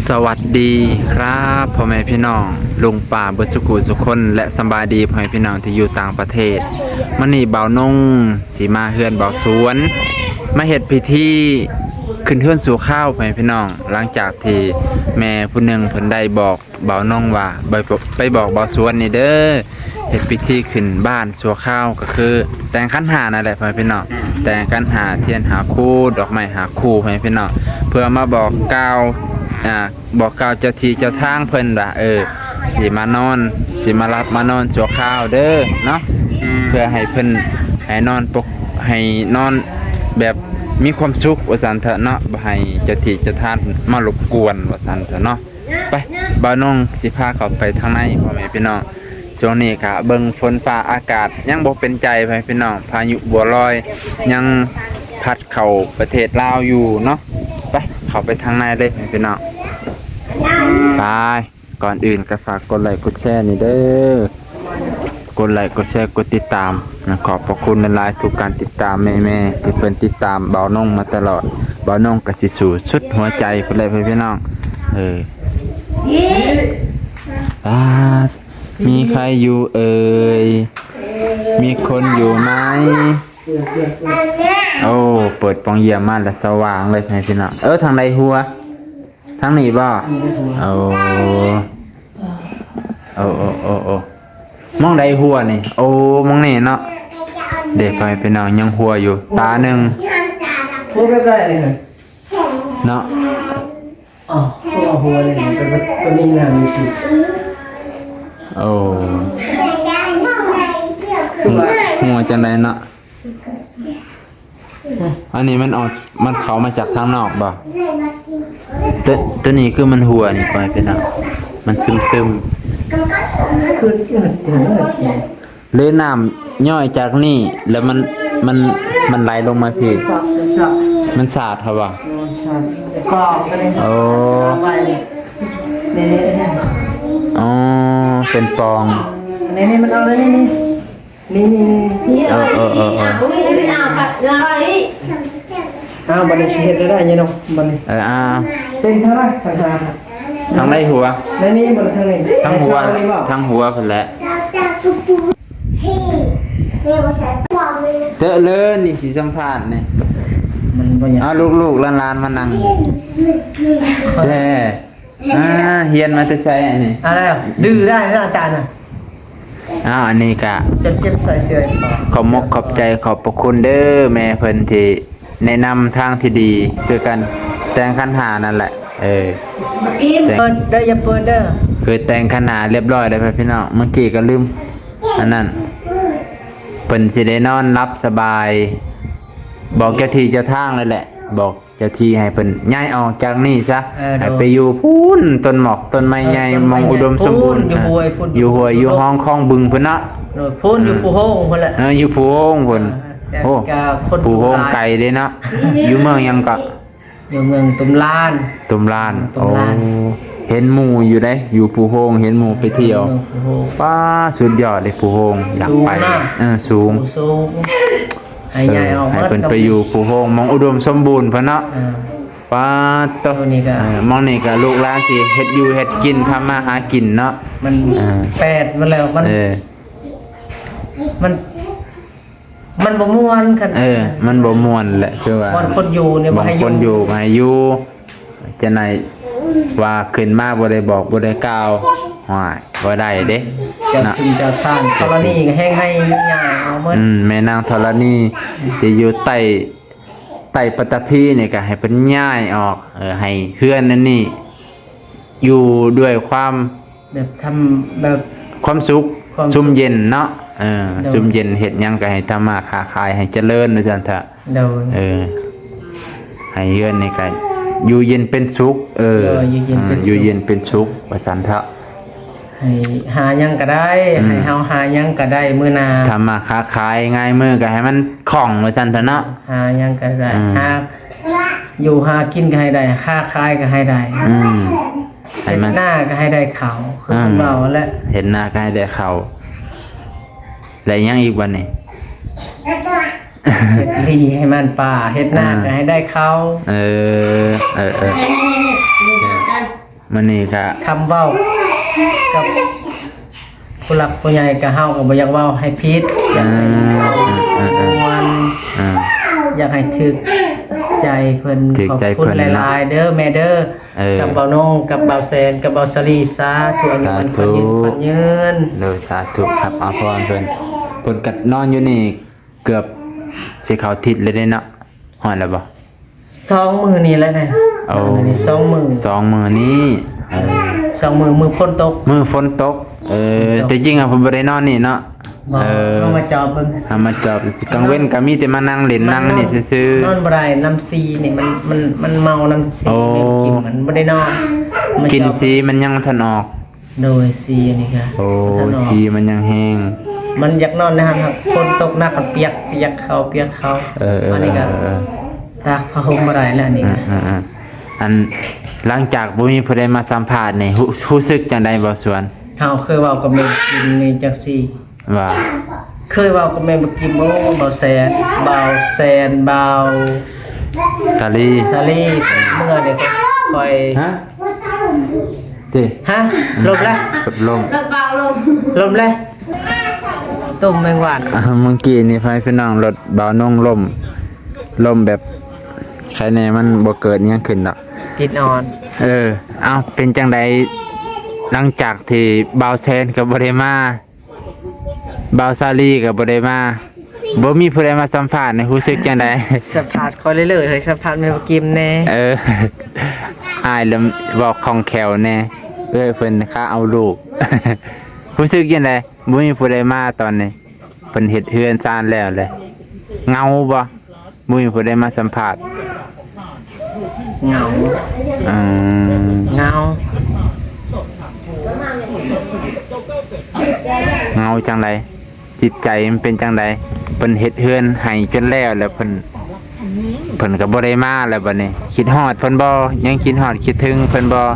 ສະຫວັດດີຄັບ ພໍ່ແມ່ພີ່ນ້ອງ ລຸງປ້າເບິດສຸຂູສຸຄົນ ແລະ ສະບາຍດີພໍ່ແມ່ພີ່ນ້ອງທີ່ຢູ່ຕ່າງປະເທດ. ມື້ນີ້ບ່າວນົງຊິມາເຮືອນບ່າວສວນ ມາເຮັດພິທີຂຶ້ນເຮືອນຊົ່ວຄາວ ພໍ່ແມ່ພີ່ນ້ອງ. ຫຼັງຈາກທີ່ແມ່ຜູ້ໜຶ່ງເພິ່ນໄດ້ບອກບ່າວນົງວ່າ ໄປ ໄປບອກບ່າວສວນນີ້ເດີ ເຮັດພິທີຂຶ້ນບ້ານຊົ່ວຄາວ ກໍຄືແຕ່ງຂັນຫ້ານັ້ນແຫຼະ ພໍ່ແມ່ພີ່ນ້ອງ. ແຕ່ງຂັນຫ້າ ທຽນຫ້າຄູ່ ດອກໄມ້ຫ້າຄູ່ ພໍ່ແມ່ພີ່ນ້ອງ ເພື່ອມາບອກກ່າວ ອ່າ ບອກກ່າວເຈົ້າທີ່ເຈົ້າທາງເພິ່ນວ່າ ເອີ ຊິມານອນ ຊິມາຫຼັບມານອນຊົ່ວຄາວເດີເນາະ ເພື່ອໃຫ້ເພິ່ນ ໃຫ້ນອນປົກ ໃຫ້ນອນແບບມີຄວາມສຸກວ່າຊັ້ນເຖາະເນາະ ບໍ່ໃຫ້ເຈົ້າທີ່ເຈົ້າທາງມາລົບກວນວ່າຊັ້ນເຖາະເນາະ. ໄປ ບ່າວນົງຊິພາເຂົ້າໄປທາງໃນ ພໍ່ແມ່ພີ່ນ້ອງ. ຊ່ວງນີ້ກະເບິ່ງຝົນຟ້າອາກາດຍັງບໍ່ເປັນໃຈ ພໍ່ແມ່ພີ່ນ້ອງ ພາຍຸບົວລອຍຍັງພັດເຂົ້າປະເທດລາວຢູ່ເນາະ. ໄປ ເຂົ້າໄປທາງໃນເລີຍ ພີ່ນ້ອງ. ໄປ ກ່ອນອື່ນກໍຝາກກົດໄລກົດແຊນີ້ເດີ ກົດໄລກົດແຊ ກົດຕິດຕາມນະ. ຂອບພະຄຸນຫຼາຍໆ ທຸກການຕິດຕາມແມ່ໆ ທີ່ເພິ່ນຕິດຕາມບ່າວນົງມາຕະຫຼອດ. ບ່າວນົງກໍຊິສູ້ສຸດຫົວໃຈພຸ້ນແຫຼະ ພີ່ນ້ອງ. ເອີ ປາດ ມີໃຄຢູ່ເອີຍ ມີຄົນຢູ່ໄໝ? ໂອ້ ເປີດປ່ອງຢ້ຽມມາແລ້ວສະຫວ່າງເລີຍ ພີ່ນ້ອງ. ເອີ ທາງໃດຮົ່ວ? ທາງນີ້ບໍ່? ໂອ້ ໂອ້ ໂອ້ ໂອ້ ໂອ້ ໝ່ອງໃດຮົ່ວນີ້? ໂອ້ ໝ່ອງນີ້ເນາະ. ເດ້ ພໍ່ແມ່ພີ່ນ້ອງ ຍັງຮົ່ວຢູ່ຕາໜຶ່ງ ຮົ່ວແບບໃດນີ້ ເນາະ. ອໍ ຮົ່ວ ຮົ່ວນີ້ ໂອ້ ຮົ່ວຈັ່ງໃດເນາະ? ອັນນີ້ມັນອອກ ມັນເຂົ້າມາຈາກທາງນອກບໍ່? ໂຕ ໂຕນີ້ຄືມັນຮົ່ວນີ້ ພໍ່ແມ່ພີ່ນ້ອງ ມັນຊຶມໆ ຄື ຄື ຄື ຫຼືນ້ຳຍ້ອຍຈາກນີ້ ແລ້ວມັນ ມັນ ມັນໄຫຼລົງມາພີ້ ມັນສາດເຮົາບໍ່? ໂອ້ ນີ້ ນີ້ ນີ້ ອໍ ເປັນປ່ອງ ນີ້ ນີ້ ມັນອອກແລ້ວ ນີ້ ນີ້ ນີ້ ນີ້ ນີ້ ເອີ ເອີ ເອີ ເອີ ເອົາ ບັດນີ້ຊິເຮັດໄດ້ຍາເນາະ ບັດນີ້ ເອີ ອ່າ ເປັນເທົ່າໃດ ຄັນຫາ ທາງໃດຮົ່ວ? ໃນນີ້ບໍ່ ທາງນີ້ ທາງຮົ່ວ ໃນຊ່ອງນີ້ບໍ່? ທາງຮົ່ວພຸ້ນແຫຼະ ເຈີເລີນນີ້ຊິສຳພາດນີ້ ມັນບໍ່ຍາກ ເອົາລູກໆຫຼານໆມານັ່ງແທ້. ອ່າ ຮຽນມາແຕ່ໃສອັນນີ້? ອ່າ ດື້ໄດ້ແລ້ວອາຈານນະ. ອ້າວ ອັນນີ້ກະ ຈະເກັບໃສ່ເສື້ອ ຂອບມົກຂອບໃຈ ຂອບພະຄຸນເດີແມ່ເພິ່ນທີ່ແນະນຳທາງທີ່ດີ ຄືການແຕ່ງຂັນຫ້ານັ້ນແຫຼະ. ເອີ ເປີດເດີ ຢ່າເປີດເດີ ຄືແຕ່ງຂັນຫ້າຮຽບຮ້ອຍແລ້ວພີ່ນ້ອງ. ເມື່ອກີ້ກໍລືມອັນນັ້ນ ເພິ່ນຊິໄດ້ນອນຫຼັບສະບາຍ ບອກເຈົ້າທີ່ເຈົ້າທາງເລີຍແຫຼະ ບອກ ເຈົ້າທີ່ໃຫ້ເພິ່ນຍ້າຍອອກຈາກນີ້ຊະ ເອີ ໃຫ້ໄປຢູ່ພຸ້ນ ໂດຍ ຕົ້ນໝອກຕົ້ນໄມ້ໃຫຍ່ ເອີ ຕົ້ນໄມ້ໃຫຍ່ ໝ່ອງອຸດົມສົມບູນ ພຸ້ນ ຢູ່ຫ້ວຍພຸ້ນ ຢູ່ຫ້ວຍ ຢູ່ຫ້ອງຄອງບຶງພຸ້ນເນາະ ພຸ້ນ ເອີ ຢູ່ພູໂຮງພຸ້ນແຫຼະ ເອີ ຢູ່ພູໂຮງພຸ້ນ. ເອີ ໂອ້ ພູໂຮງໄກເດ້ເນາະ ຢູ່ເມືອງຫຍັງເກາະ? ຢູ່ເມືອງຕຸມລານ ຕຸມລານ ຕຸມລານ ໂອ້ ເຫັນໝູ່ຢູ່ເດ້ ຢູ່ພູໂຮງ ເຫັນໝູ່ໄປທ່ຽວ ເຫັນໝູ່ພູໂຮງ ປ້າ ສຸດຍອດເດ້ພູໂຮງ ຢາກໄປ ສູງນະ ເອີ ສູງ ພູສູງ ໃຫ້ຍ້າຍອອກ ເອີ ໃຫ້ເພິ່ນໄປຢູ່ພູໂຮງ ໝ່ອງອຸດົມສົມບູນພຸ້ນເນາະ. ເອີ ປ້າໂຕ ໂຕນີ້ກໍ ເອີ ໝ່ອງນີ້ກໍລູກຫຼານຊິເຮັດຢູ່ເຮັດກິນ ທຳມາຫາກິນເນາະ ມັນ ເອີ ແປດມາແລ້ວ ມັນ ເອີ ມັນ ມັນບໍ່ມ່ວນຄັນ ເອີ ມັນບໍ່ມ່ວນແຫຼະ ຄືວ່າ ບ່ອນຄົນຢູ່ນີ້ບໍ່ໃຫ້ຢູ່ ບ່ອນຄົນຢູ່ບໍ່ໃຫ້ຢູ່ ຈັ່ງໃດວ່າຂຶ້ນມາບໍ່ໄດ້ບອກບໍ່ໄດ້ກ່າວ ໂອ້ຍ ບໍ່ໄດ້ເດ້ ເຈົ້າຖິ່ນເຈົ້າຖານ ເນາະ ທໍລະນີກໍແຮ່ງໃຫ້ຍ້າຍອອກໝົດ ອືມ ແມ່ນາງທໍລະນີທີ່ຢູ່ໃຕ້ ໃຕ້ປັດຕະພີນີ້ກໍໃຫ້ເພິ່ນຍ້າຍອອກ ເອີ ໃຫ້ເຮືອນອັນນີ້ຢູ່ດ້ວຍຄວາມ ແບບທຳ ແບບຄວາມສຸກ ຄວາມສຸກ ຊຸ່ມເຢັນເນາະ ເອີ ໂດຍ ຊຸ່ມເຢັນ ເຮັດຫຍັງກໍໃຫ້ທຳມາຄ້າຂາຍໃຫ້ຈະເລີນວ່າຊັ້ນເຖາະ ໂດຍ ເອີ ໃຫ້ເຮືອນນີ້ກໍຢູ່ເຢັນເປັນສຸກ ເອີ ໂດຍ ຢູ່ເຢັນເປັນສຸກ ເອີ ຢູ່ເຢັນເປັນສຸກວ່າຊັ້ນເຖາະ ໃຫ້ຫາຫຍັງກໍໄດ້ ອືມ ໃຫ້ເຮົາຫາຫຍັງກໍໄດ້ມື້ໜ້າ ທຳມາຄ້າຂາຍງ່າຍມືກໍໃຫ້ມັນຄ່ອງວ່າຊັ້ນເຖາະເນາະ ຫາຫຍັງກໍໄດ້ ອືມ ຫາຢູ່ຫາກິນກໍໃຫ້ໄດ້ ຄ້າຂາຍກໍໃຫ້ໄດ້ ອືມ ໃຫ້ມັນ ເຮັດນາກໍໃຫ້ໄດ້ເຂົ້າ ຄື ອ່າ ເພິ່ນເວົ້າແຫຼະ ເຮັດນາກໍໃຫ້ໄດ້ເຂົ້າ ແລ້ວຫຍັງອີກບັດນີ້? ເຮັດລີໃຫ້ມັນປາ ເຮັດນາ ອ່າ ກໍໃຫ້ໄດ້ເຂົ້າ ເອີ ເອີ ເອີ ເອີ. ມື້ນີ້ກະ ຄຳເວົ້າກັບຜູ້ຫຼັກຜູ້ໃຫຍ່ ກະເຮົາກະບໍ່ຢາກເວົ້າໃຫ້ຜິດ ຢາກໃຫ້ເວົ້າ ອ່າ ມ່ວນ ອ່າ ຢາກໃຫ້ຖືກໃຈເພິ່ນ ຖືກໃຈເພິ່ນເນາະ ຂອບຄຸນຫຼາຍໆເດີແມ່ເດີ ເອີ ກັບບ່າວນົງ ກັບບ່າວແສນ ກັບບ່າວສາລີ ສາທຸ ອາຍຸໝັ້ນຂວັນຍືນ ຂວັນຍືນ ໂດຍ ສາທຸຄັບ ອາພອນເພິ່ນ ເພິ່ນກະນອນຢູ່ນີ້ ເກືອບຊິເຂົ້າທິດແລ້ວເດ້ເນາະ ຮອດແລ້ວບໍ່? ສອງມື້ນີ້ແຫຼະນະ ໂອ້ ສອງມື້ນີ້ ສອງມື້ ສອງມື້ນີ້ ເອີ ສອງມື້ ມື້ຝົນຕົກ ມື້ຝົນຕົກ ເອີ ຝົນຕົກ ແຕ່ຈິງອະເພິ່ນບໍ່ໄດ້ນອນນີ້ເນາະ ບໍ່ ເອີ ເຮົາມາຈອບເບິ່ງ ເຮົາມາຈອບ ກາງເວັນກະມີແຕ່ມານັ່ງຫຼິ້ນນັ່ງນີ້ຊື່ໆ ນອນບໍ່ໄດ້ ນ້ຳສີນີ້ມັນ ມັນ ມັນເມົານ້ຳສີ ໂອ້ ມັນບໍ່ໄດ້ນອນ ມາຈອບ ກິ່ນສີມັນຍັງບໍ່ທັນອອກ ໂດຍ ສີອັນນີ້ກະ ໂອ້ ບໍ່ທັນອອກ ສີມັນຍັງແຮງ ມັນຢາກນອນໃນຫັ້ນ ຝົນຕົກໜັກ ມັນປຽກ ປຽກເຂົ້າ ປຽກເຂົ້າ ເອີ ເອີ ອັນນີ້ກະ ເອີ ເອີ ຕາກຜ້າຫົ່ມບໍ່ໄດ້ແລ້ວ ອັນນີ້ກະ ເອີ ເອີ ເອີ ອັນ ຫຼັງຈາກບໍ່ມີຜູ້ໃດມາສຳພາດນີ້ ຮູ້ ຮູ້ສຶກຈັ່ງໃດ ບ່າວສວນ? ເຮົາເຄີຍເວົ້າກັບແມ່ບຸກກິມນີ້ຈັ່ງຊີ້ ວ່າ ເຄີຍເວົ້າກັບແມ່ບຸກກິມ ໂອ້ ບ່າວແສນ ບ່າວແສນ ບ່າວສາລີ ສາລີ ເມື່ອນີ້ຂ້ອຍ ຮະ? ຕິ ຮະ? ລົມແລ້ວ ລົມ ລົມແລ້ວ ຕົ້ມແມງວັນ ອ່າ ມື້ກີ້ນີ້ ພີ່ນ້ອງ ລົດບ່າວນົງລົ້ມ ລົ້ມແບບ ໃຄແນ່ ມັນບໍ່ເກີດຫຍັງຂຶ້ນດອກ ຕິດອ່ອນ ເອີ ເອົ້າ ເປັນຈັ່ງໃດ ຫຼັງຈາກທີ່ບ່າວແສນກະບໍ່ໄດ້ມາ ບ່າວສາລີກະບໍ່ໄດ້ມາ ບໍ່ມີຜູ້ໃດມາສຳພາດນີ້ ຮູ້ສຶກຈັ່ງໃດ? ສຳພາດຂ້ອຍເລີຍໆ ເຮີ້ຍ ສຳພາດແມ່ບຸກກິມແນ່ ເອີ ອ້າຍລະເວົ້າຄ່ອງແຄ້ວແນ່ ເອື້ອຍເພິ່ນຄາເອົາລູກ ຮູ້ສຶກຈັ່ງໃດ? ບໍ່ມີຜູ້ໃດມາຕອນນີ້ ເພິ່ນເຮັດເຮືອນຊານແລ້ວແຫຼະ ເຫງົາບໍ່? ບໍ່ມີຜູ້ໃດມາສຳພາດ ເຫງົາ ອືມ ເຫງົາ ເຫງົາຈັ່ງໃດ? ຈິດໃຈມັນເປັນຈັ່ງໃດ? ເພິ່ນເຮັດເຮືອນໃຫ້ຈົນແລ້ວ ແລ້ວເພິ່ນ ເພິ່ນກະບໍ່ໄດ້ມາແລ້ວ ບາດນີ້ຄິດຮອດເພິ່ນບໍ່? ຍັງຄິດຮອດຄິດເຖິງເພິ່ນບໍ່?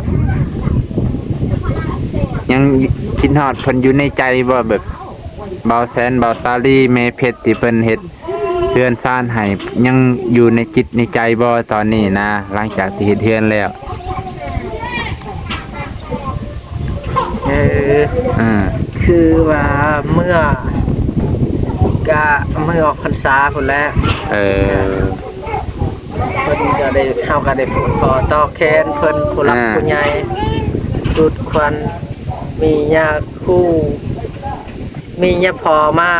ຍັງຄິດຮອດເພິ່ນຢູ່ໃນໃຈບໍ່? ແບບ ບ່າວແສນ ບ່າວສາລີ ແມ່ເພັດ ທີ່ເພິ່ນເຮັດເຮືອນຊານໃຫ້ ຍັງຢູ່ໃນຈິດໃນໃຈບໍ່ຕອນນີ້ນະ ຫຼັງຈາກທີ່ເຮັດເຮືອນແລ້ວ? ເອີ ເອີ ຄືວ່າເມື່ອ ກະມື້ອອກພັນສາພຸ້ນແຫຼະ ເອີ ເພິ່ນກະໄດ້ ເຮົາກະໄດ້ຜູກຂໍ້ຕໍ່ແຂນເພິ່ນ ຜູ້ຫຼັກ ອ່າ ຜູ້ໃຫຍ່ ສູດຄວັນ ມີຍາຄູ ມີຍາພໍ່ມາ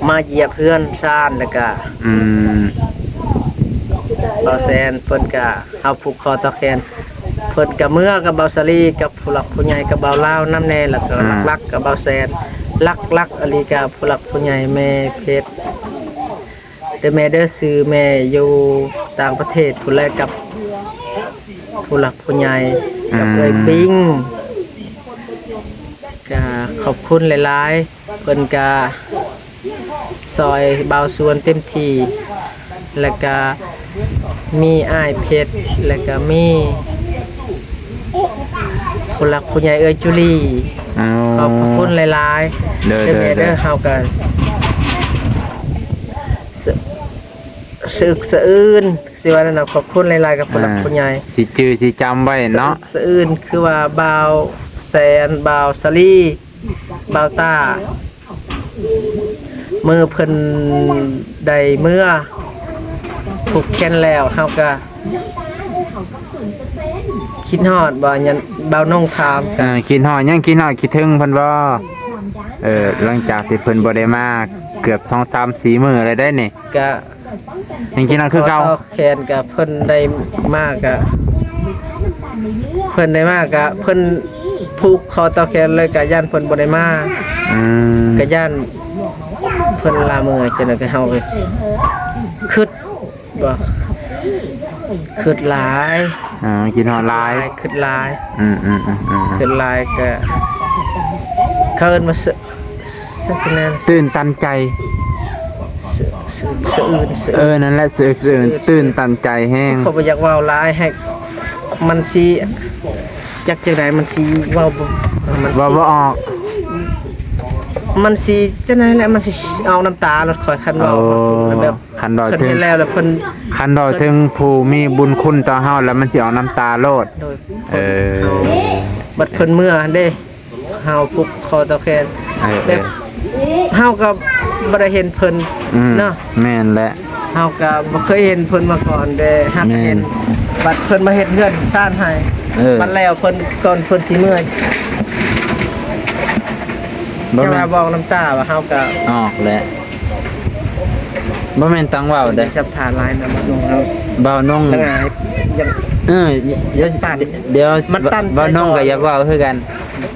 ມາຢຽບເຮືອນຊານ ແລ້ວກະ ອືມ ບ່າວແສນເພິ່ນກະ ເຮົາຜູກຂໍ້ຕໍ່ແຂນ ເພິ່ນກະເມືອກັບບ່າວສາລີ ກັບຜູ້ຫຼັກຜູ້ໃຫຍ່ ກັບບ່າວລາວນຳແດ່ ແລ້ວກະ ອ່າ ຫຼັກໆກັບບ່າວແສນ ຫຼັກໆອີ່ຫຼີກະຜູ້ຫຼັກຜູ້ໃຫຍ່ແມ່ເພັດ ເດີແມ່ເດີ ຊື່ແມ່ຢູ່ຕ່າງປະເທດພຸ້ນແຫຼະ ກັບຜູ້ຫຼັກຜູ້ໃຫຍ່ ກັບ ອືມ ເອື້ອຍປິງ ກະຂອບຄຸນຫຼາຍໆ ເພິ່ນກະຊ່ອຍບ່າວສວນເຕັມທີ່ ແລ້ວກະມີອ້າຍເພັດ ແລ້ວກະມີຜູ້ຫຼັກຜູ້ໃຫຍ່ເອື້ອຍຈູລີ ອໍ ຂອບພະຄຸນຫຼາຍໆ ເດີ ເດີແມ່ເດີ ເດີ ເຮົາກະ ສະ ສະອຶກສະອື່ນ ຊິວ່າແນວໃດ ຂອບຄຸນຫຼາຍໆກັບຜູ້ຫຼັກ ອ່າ ຜູ້ໃຫຍ່ ຊິຈື່ຊິຈຳໄວ້ເນາະ ສະອຶກສະອື່ນ ຄືວ່າບ່າວແສນ ບ່າວສາລີ ບ່າວຕ້າ ມື້ເພິ່ນໄດ້ເມືອຜູກແຂນແລ້ວ ເຮົາກະຄິດຮອດບໍ່ ຍັງ ບ່າວນົງຖາມ ອ່າ ຄິດຮອດ ຍັງຄິດຮອດຄິດເຖິງເພິ່ນບໍ່? ເອີ ຫຼັງຈາກທີ່ເພິ່ນບໍ່ໄດ້ມາເກືອບສອງສາມສີ່ມື້ແລ້ວເດ້ນີ້ ກະ ຍັງກິນເອົາຄືເກົ່າ ແຂນກະເພິ່ນໄດ້ມາກະ ເພິ່ນໄດ້ມາກະ ເພິ່ນຜູກຄໍຕໍ່ແຂນເລີຍ ກະຢ້ານເພິ່ນບໍ່ໄດ້ມາ ອືມ ກະຢ້ານເພິ່ນລາເມືອ ຈັ່ງໃດກະເຮົາກະຄຶດ ບໍ່ ຄຶດຫຼາຍ ອໍ ຄິດຮອດຫຼາຍ ຄຶດຫຼາຍ ອືມໆໆໆ ຄຶດຫຼາຍກະ ເຂົາເອີ້ນວ່າ ສະ ສະ ຕື່ນຕັນໃຈ ສະ ສະ ສະອືນ ສະອືນ ເອີ ນັ້ນແຫຼະ ສະອືນ ຕື່ນຕັນໃຈແຮງ ຂ້ອຍບໍ່ຢາກເວົ້າຫຼາຍ ໃຫ້ມັນຊິ ຈັກຈັ່ງໃດ ມັນຊິເວົ້າບໍ່ ມັນຊິ ເວົ້າບໍ່ອອກ ມັນຊິຈັ່ງໃດແຫຼະ ມັນຊິອອກນ້ຳຕາໂລດ ຂ້ອຍຄັນເວົ້າ ໂອ້ ແບບ ຄັນເວົ້າເຖິງ ເພິ່ນເຮັດແລ້ວ ແລ້ວເພິ່ນ ຄັນເວົ້າເຖິງຜູ້ມີບຸນຄຸນຕໍ່ເຮົາ ແລ້ວມັນຊິອອກນ້ຳຕາໂລດ. ໂດຍ ເອີ ເຮົາ ບັດເພິ່ນເມືອຫັ້ນເດ້ ເຮົາຜູກຄໍຕໍ່ແຂນ ເອີ ແບບ ເອີ ເຮົາກໍບໍ່ໄດ້ເຫັນເພິ່ນ ອືມ ເນາະ ແມ່ນແຫຼະ ເຮົາກໍບໍ່ເຄີຍເຫັນເພິ່ນມາກ່ອນເດ້ ຫາກ ແມ່ນ ເຫັນ ບັດເພິ່ນມາເຮັດເຮືອນຊານໃຫ້ ເອີ ບັດແລ້ວເພິ່ນ ກ່ອນເພິ່ນຊິເມືອ ບໍ່ແມ່ນ ຈະວ່າເວົ້ານ້ຳຕາວ່າເຮົາກໍອອກແຫຼະ ບໍ່ແມ່ນຕ້ອງເວົ້າເດ້ ສັບພາຫຼາຍນຳນ້ອງເຮົາ ບ່າວນົງ ເອີ ດຽວ ມັນຕັນ ບ່າວນົງກໍຢາກເວົ້າຄືກັນ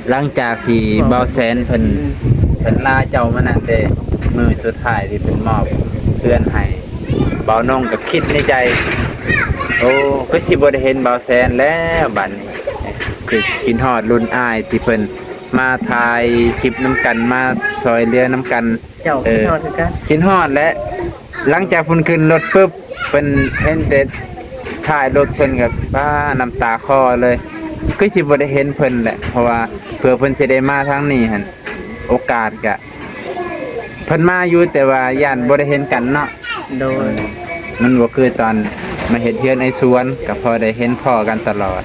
ຫຼັງຈາກທີ່ບ່າວແສນເພິ່ນ ເພິ່ນລາເຈົ້າມານັ້ນເດ້ ມື້ສຸດທ້າຍທີ່ເພິ່ນມອບເຮືອນໃຫ້ ບ່າວນົງກໍຄິດໃນໃຈ ໂອ້ ຄືຊິບໍ່ໄດ້ເຫັນບ່າວແສນແລ້ວບັດນີ້ ຄືຄິດຮອດລຸ້ນອ້າຍທີ່ເພິ່ນມາຖ່າຍຄລິບນຳກັນ ມາຊ່ອຍເຫຼືອນຳກັນ ເຈົ້າ ເອີ ຄິດຮອດຄືກັນ ຄິດຮອດແຫຼະ ຫຼັງຈາກເພິ່ນຂຶ້ນລົດປຶບ ເພິ່ນເຫັນແຕ່ທ້າຍລົດ ເພິ່ນກໍ ປ້າ ນ້ຳຕາຄໍເລີຍ ຄືຊິບໍ່ໄດ້ເຫັນເພິ່ນແຫຼະ ເພາະວ່າເພື່ອເພິ່ນຊິໄດ້ມາທາງນີ້ຫັ້ນ ໂອກາດກະ ເພິ່ນມາຢູ່ ແຕ່ວ່າຢ້ານບໍ່ໄດ້ເຫັນກັນເນາະ ໂດຍ ມັນບໍ່ຄືຕອນມາເຮັດເຮືອນໃນສວນ ກໍພໍໄດ້ເຫັນພໍ້ກັນຕະຫຼອດ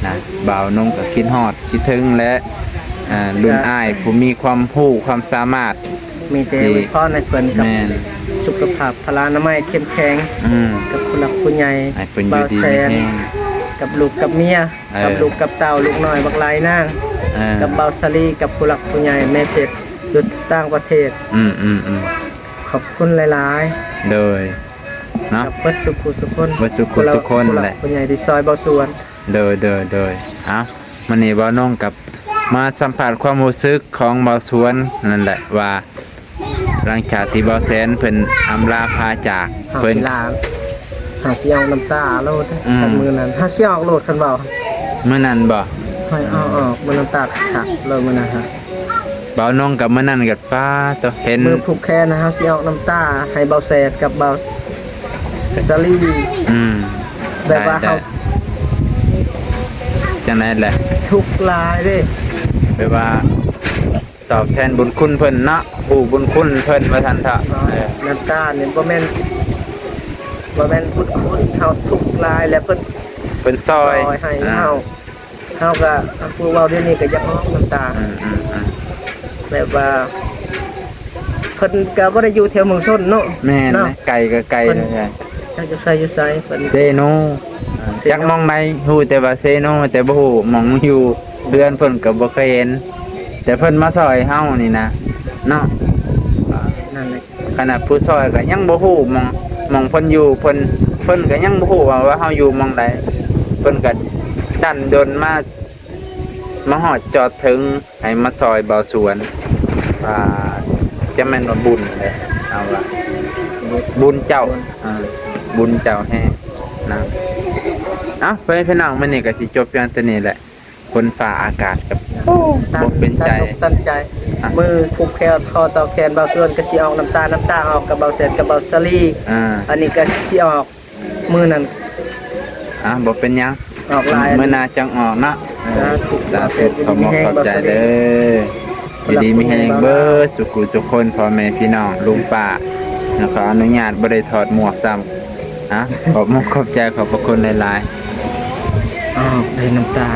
ນະ ບ່າວນົງກໍຄິດຮອດຄິດເຖິງແຫຼະ ລຸ້ນອ້າຍຜູ້ມີຄວາມຮູ້ຄວາມສາມາດ ມີແຕ່ອວຍພອນໃຫ້ເພິ່ນກັບ ແມ່ນ ສຸຂະພາບພະລານາໄມເຂັ້ມແຂງ ອືມ ກັບຜູ້ຫຼັກຜູ້ໃຫຍ່ ໃຫ້ເພິ່ນຢູ່ດີມີແຮງ ບ່າວແສນ ກັບລູກກັບເມຍ ເອີ ກັບລູກກັບເຕົ້າ ລູກນ້ອຍບັກຫຼາຍນາງ ເອີ ກັບບ່າວສາລີ ກັບຜູ້ຫຼັກຜູ້ໃຫຍ່ ແມ່ເພັດ ຢູ່ຕ່າງປະເທດ ອືມໆໆ ຂອບຄຸນຫຼາຍໆ ໂດຍ ເນາະ ກັບເບິດສຸຜູ້ສຸຄົນ ເບິດສຸຜູ້ສຸຄົນແຫຼະ ຜູ້ຫຼັກຜູ້ໃຫຍ່ທີ່ຊ່ອຍບ່າວສວນ ໂດຍໆໆ ເອົ້າ ມື້ນີ້ບ່າວນົງກັບມາສຳພາດຄວາມຮູ້ສຶກຂອງບ່າວສວນນັ້ນແຫຼະວ່າ ຫຼັງຈາກທີ່ບ່າວແສນເພິ່ນອຳລາພາຈາກ ເຮົາ ເພິ່ນ ຊິລາ ເຮົາຊິອອກນ້ຳຕາໂລດ ອືມ ຄັນມື້ນັ້ນ ເຮົາຊິອອກໂລດຄັນເວົ້າ ມື້ນັ້ນບໍ່? ຂ້ອຍເອົາອອກ ເບິ່ງນ້ຳຕາຄັກໆ ໂລດມື້ນັ້ນ ບ່າວນົງກັບມື້ນັ້ນກໍ ປ້າໂຕ ເຫັນ ມື້ຜູກແຂນນະ ເຮົາຊິອອກນ້ຳຕາໃຫ້ບ່າວແສນກັບບ່າວສາລີ ອືມ ແບບວ່າເຮົາ ໄດ້ ຈັ່ງໃດແຫຼະ ທຸກຫຼາຍເດ້ ແບບວ່າ ຕອບແທນບຸນຄຸນເພິ່ນເນາະ ຮູ້ບຸນຄຸນເພິ່ນວ່າຊັ້ນເຖາະ ເອີ ນ້ຳຕານີ້ບໍ່ແມ່ນ ບໍ່ແມ່ນບຸນຄຸນ ເຮົາທຸກຫຼາຍ ແລະເພິ່ນ ເພິ່ນຊ່ອຍ ຊ່ອຍໃຫ້ ອ່າ ເຮົາ ເຮົາກໍ ຜູ້ເວົ້າດຽວນີ້ກໍຢາກອອກນ້ຳຕາ ອືມໆໆ ແບບວ່າ ເພິ່ນກໍບໍ່ໄດ້ຢູ່ແຖວເມືອງຊົນເນາະ ແມ່ນ ເນາະ ໄກກໍໄກ ເພິ່ນ ຈັກຢູ່ໃສຢູ່ໃສ ເພິ່ນ ເຊໂນ ເຊໂນ ຈັກໝ່ອງໃດ ຮູ້ແຕ່ວ່າເຊໂນ ແຕ່ບໍ່ຮູ້ໝ່ອງຢູ່ ເຮືອນເພິ່ນກໍບໍ່ເຄີຍເຫັນ ແຕ່ເພິ່ນມາຊ່ອຍເຮົານີ້ນະ ເນາະ ນັ້ນແຫຼະ ຂະໜາດຜູ້ຊ່ອຍກໍຍັງບໍ່ຮູ້ໝ່ອງ ໝ່ອງເພິ່ນຢູ່ ເພິ່ນ ເພິ່ນກໍຍັງບໍ່ຮູ້ວ່າ ວ່າເຮົາຢູ່ໝ່ອງໃດ ເພິ່ນກໍດັນດົນມາ ມາຮອດຈອດເຖິງ ໃຫ້ມາຊ່ອຍບ່າວສວນ ອ່າ ຈະແມ່ນວ່າບຸນເດ້ ເອົາວ່າບຸນເຈົ້າ ອ່າ ບຸນເຈົ້າແຮງນະ ເອົ້າ ພໍ່ແມ່ພີ່ນ້ອງ ມື້ນີ້ກໍຊິຈົບພຽງເທົ່ານີ້ແຫຼະ ຝົນຟ້າອາກາດກໍ ໂອ້ ຕັນ ບໍ່ເປັນໃຈ ຕັນອົກຕັນໃຈ ອ່ະ ມື້ຜູກແຂນ ຄໍຕໍ່ແຂນ ບ່າວສວນກໍຊິອອກນ້ຳຕາ ນ້ຳຕາອອກກັບບ່າວແສນກັບບ່າວສາລີ ອ່າ ອັນນີ້ກໍຊິອອກ ມື້ນັ້ນ ອ່ະ ບໍ່ເປັນຫຍັງ ອອກຫຼາຍ ມື້ໜ້າຈັ່ງອອກເນາະ ເອີ ສາທຸ ສາທຸ ຂໍຂອບໃຈເດີ ຢູ່ດີມີແຮງເບີດສຸຂູສຸຄົນ ພໍ່ແມ່ພີ່ນ້ອງ ລຸງປ້າ ແລ້ວຂໍອະນຸຍາດບໍ່ໄດ້ຖອດໝວກຊ້ຳ ອ່ະ ຂອບມຸກຂອບໃຈ ຂອບພະຄຸນຫຼາຍໆ ອອກໄດ້ນ້ຳຕາ.